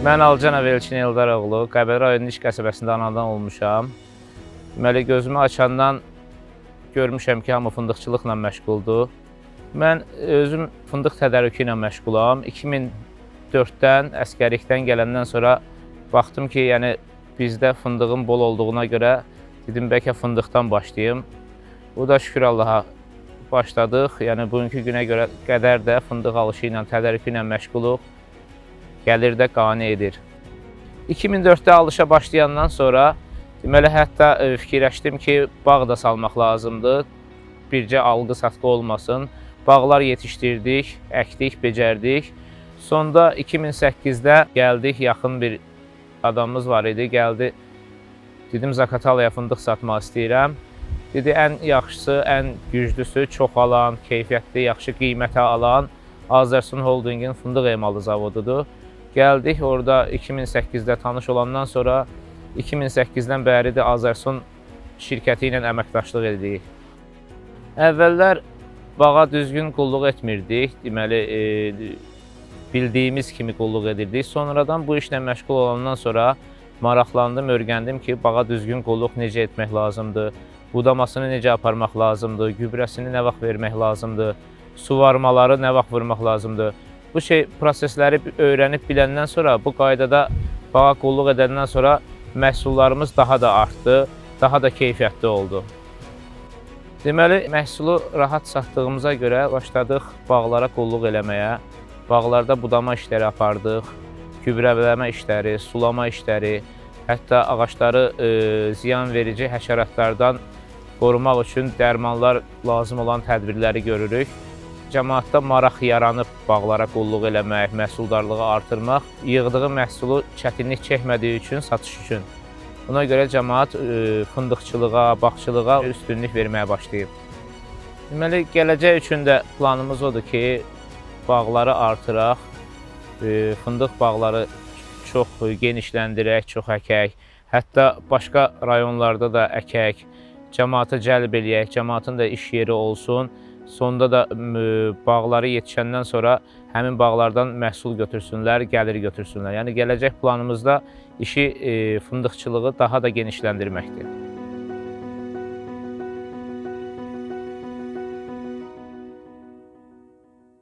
Mən Alcanov Elçin Eldaroğlu, Qəbələ rayonunun İş qəsəbəsində anadan olmuşam. Deməli, gözümü açandan görmüşəm ki, hamı fındıqçılıqla məşğuldur. Mən özüm fındıq tədarükü ilə məşğulam. 2004-dən əsgərlikdən gələndən sonra baxdım ki, yəni bizdə fındığın bol olduğuna görə dedim bəlkə fındıqdan başlayım. Bu da şükür Allaha başladıq. Yəni bugünkü günə görə qədər də fındıq alışı ilə, tədarükü ilə məşğuluq. Gəlir də qane edir. 2004-də alışa başlayandan sonra deməli hətta fikirləşdim ki, bağ da salmaq lazımdır. Bircə alqı-satqı olmasın. Bağlar yetişdirdik, əkdik, becərdik. Sonda 2008-də gəldik, yaxın bir adamımız var idi, gəldi. Dedim Zaqatalaya fındıq satmaq istəyirəm. Dedi ən yaxşısı, ən güclüsü, çox alan, keyfiyyətli, yaxşı qiymətə alan Azərsun Holdingin fındıq emalı zavodudur. Gəldik orada 2008-də tanış olandan sonra 2008-dən bəri də Azərsun şirkəti ilə əməkdaşlıq edirik. Əvvəllər bağa düzgün qulluq etmirdik. Deməli, bildiyimiz kimi qulluq edirdik. Sonradan bu işlə məşğul olandan sonra maraqlandım, öyrəndim ki, bağa düzgün qulluq necə etmək lazımdır, budamasını necə aparmaq lazımdır, gübrəsini nə vaxt vermək lazımdır, suvarmaları nə vaxt vurmaq lazımdır. Bu şey prosesləri öyrənib biləndən sonra, bu qaydada bağa qulluq edəndən sonra məhsullarımız daha da artdı, daha da keyfiyyətli oldu. Deməli, məhsulu rahat satdığımıza görə başladıq bağlara qulluq eləməyə. Bağlarda budama işləri apardıq, gübrələmə işləri, sulama işləri, hətta ağacları ziyan verici həşəratlardan qorumaq üçün dərmanlar lazım olan tədbirləri görürük. Cəmaatda maraq yaranıb bağlara qulluq eləmək, məhsuldarlığı artırmaq, yığdığı məhsulu çətinlik çəkmədiyi üçün satış üçün. Buna görə cəmaat fındıqçılığa, bağçılığa üstünlük verməyə başlayıb. Deməli, gələcək üçün də planımız odur ki, bağları artıraq, fındıq bağları çox genişləndirək, çox əkək, hətta başqa rayonlarda da əkək, cəmaatı cəlb eləyək, cəmaatın da iş yeri olsun. Sonda da bağları yetişəndən sonra həmin bağlardan məhsul götürsünlər, gəlir götürsünlər. Yəni gələcək planımızda işi fındıqçılığı daha da genişləndirməkdir.